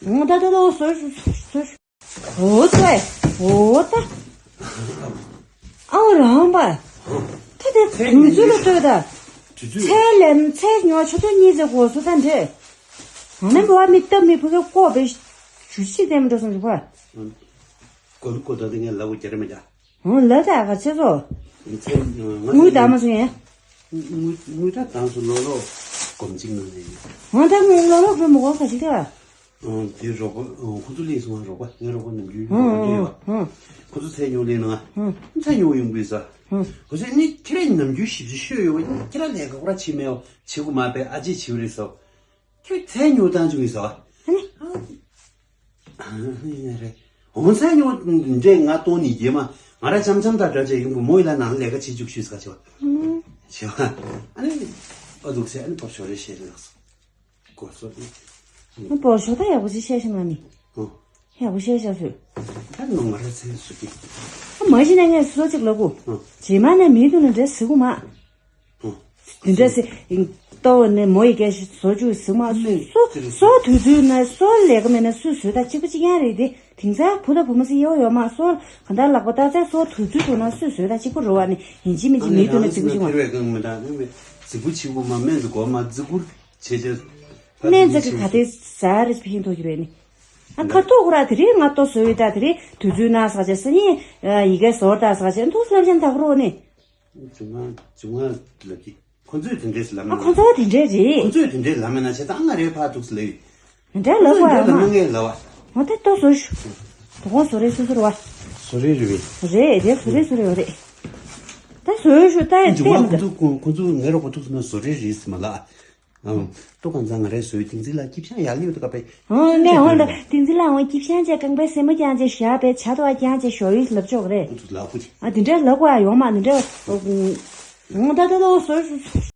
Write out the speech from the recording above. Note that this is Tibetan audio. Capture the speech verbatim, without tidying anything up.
འོ་ད་ད་ད་འོ་སོ་སོ་སོ་སོ། འོ་ཚེ། འོ་ད། ཨའོ་རང་པ། ད་དེ་དུས་ཚོད་ལ་ལྟོས་ད། དུས་ཚོད། ཚེ་ལན་ཚེ་ཉོ་ཆུ་ཚོད་གཉིས་ཚེ་གོ་སོ་ད་འདྲེ། ང་ནི་འགྲོ་བ་མི་སྟབས་མི་ཕུ་གེ་ལྐོག་པའི་ཞུ་ཅིག་བསྟན་མི་འགྲོ་སོང་ཞུ་བ། གོ་ལུ་གོ་ད་དེ་ངས་ལབ་གོ་རྒྱ་རེ་མ་རྒྱ། ཧོ་ལ་ད་ག་ཚེ་ཚོ། ཚེ་ང་དངུལ་ད་མ་སོང་ཡ། དངུལ་དངུལ་ད་དང་སོ་ལོ་ལོ་སྒོམ་གཅིག་ནང་ནས་ཡིན། ཧོ་ད་དངུལ་ལོ་ལོ་ཁོ་མོ་གོ་ག་ཅིག་ད། དེ་རོགས་པ་ཁོ་ཚོ་ལས་སོང་རོགས་པ་ངའི་རོགས་པ་ནམ་རྒྱུན་ཡོད་པ་འདྲ་ཡོད། ཁོ་ཚོ་ཚེ་ཉོ་ལས་ནང་ཚེ་ཉོ་ཡོང་དགོས་ས། ཁོ་ཚོས་ནི་ཁྱེད་རང་ནམ་རྒྱུན་ཞིབ་ཞིབ་ཤོད་ཡོད་པ་ཁྱེད་རང་ལས་ཀ་ཁོ་ར་བྱེད་མེད་བྱེད་དགོས་མ་པས་ཨ་ཅེ་བྱེད་རེད་ཟེར། ཁྱོད་ཚལ་ཉོ་བཏང་བཅུག་ཡིན་ཟེར་བ། ཨ་ནི། ཨ་ནི་རེད། འོང་ཚལ་ཉོ་འདྲས་ང་གཏོང་ནི་རྗེས་མ་ང་ར་འཆམ་འཆམ་དང་འདྲ་བྱས་ཡོང་གི་མོ་ཡི་ལ་ནང་ལས་ཀ་བྱེད་བཅུག་ཤུས་ཟེར་ག་བྱེད་བ། བྱེད་བ། ཨ་ནི། ཨ་འདུག་ཟེར་ཨ་ནི་པོ་ཞོ་རེ་བཤད་རེད་ལགས་སོ། གོ་སོ་ནི། ཨ་པོ་ཞོ་ད་ཡག་པོ་ཅིག་བཤད་ཤེས་མ་ནི། ཨོ། ཡག་པོ་བཤད་ཤག་སོས། ད་ནང་ང་ར་ཚལ་སུ་གི། ཨ་མ་གཞི་ནས་ངས་སོ་གཅིག་ལབ་གོ། ཨོ། རྗེས་མ་ནས་མི་འདུག་ན་འདྲ་ཟེར་གོ་མ། དེ་འདྲ་སེ། ལྟོ་ནས་མོ་ཡི་སྐད་ཞིག་བཟོ་བཅུག་ཟིག་མ་སོ་སོ་སོ་དུས་ཚོད་ན་སོ་ལས་ཀ་མེད་ན་སུས་བཟོས་ད་གཅིག་པ་གཅིག་རྐྱང་རེད་དེ། དེང་སང་བུ་དང་བུ་མོ་སེ་ཡོ་ཡོ་མ་སོ་ག་འདྲ་ལག་པ་བཏགས་ཚད་སོ་དུས་ཚོད་དུ་ན་སུས་བཟོས་ད་གཅིག་པ་རོ་བ་ནི་ཡིན་གཅིག་མིན་གཅིག་མི་དུ་ན་རྫིག་པོ་ཆེ་བ། རྫིག་པོ་ཆེ་བོ་མ་སྨན་དུ་གོ་མ་རྫིག་པོ་ཆེ་ཆེ། སྨན་རྫིག་གི་ག་དེ་ཟ་རེ་ཕི་ཤིན་ཐོ་གི་རེད་ནི། ཨ་ཁ་ཐོག་ཁོ་ར་དེ་རེད་ང་ལྟོ་བཟོས་ཡོད་ད་དེ་རེད་དུས་ཚོད་ན་ཟ་ཆ་སེ་ནི་ཡི་གེ་བཟོ་ད་ཟ་ཆ་འདུག་སླབ་ཅན་ད་ཁོ་རོ་ནི། བྱུང་ང་བྱུང་ང་ལབ་ཀྱི། ཁོ་ཚོས་དེ་འདྲས་ལབ་ཨ་མེད་ན། ཁོ་ཚོ་དེ་འདྲས་རེད། ཁོ་ཚོས་དེ་འདྲས་ལབ་མེད་ན་བྱས་ཙང་ང་རེ་ཕར་འདུག་སེ་ལབ་ཡོད། དེ་འདྲས་ཁོ་ལབ་ཚོས་དེ་འདྲས་ལབ་མ་ངས་ལབ་བ། ང་ད་ལྟོ་བཟོ་ཞུ། དོ་དགོང་བཟོ་རེ་སོ་སོ་རེད་བ། བཟོ་རེ་རེད་བས། རེད་དེ་བཟོ་རེ་སོ་རེ་ཡོད་རེད། ད་བཟོ་ཞུ་ད་ཡོད་བལྟས་མི་འདུག་ཁོ་ཁོ་ཚོ་ངའི་རོགས་པ་ཐུག་སོང་ན་བཟོ་རེ་རེད་ཟེར་མ་ལབ། ཨང་། ལྟོ་གང་ཚང་ང་རེ་བཟོས་ཏིང་འཛིན་ལ་སྐྱིབ་ཤང་ཡག་ཡོད་ད་ག་པས། ཨང་ནས་འོང་ད་ཏིང་འཛིན་ལ་འོང་སྐྱིབ་ཤང་བྱས་རྐང་པའི་སེན་མོ་རྐྱང་བྱས་ཞག་པའི་བྱ་དོ་བ་རྐྱང་བྱས་ཞོ་ཡིས་ལབ་ཆོག་རེད། ཁོ་ཚོ་ལབ་ཁུ་ཅི། ཨ་དེ་འདྲ་ལབ་དགོས་ཨ་ཡོང་མ་དེ་འདྲ། འོང་ད་ད་ད་བཟོ་ཞུ།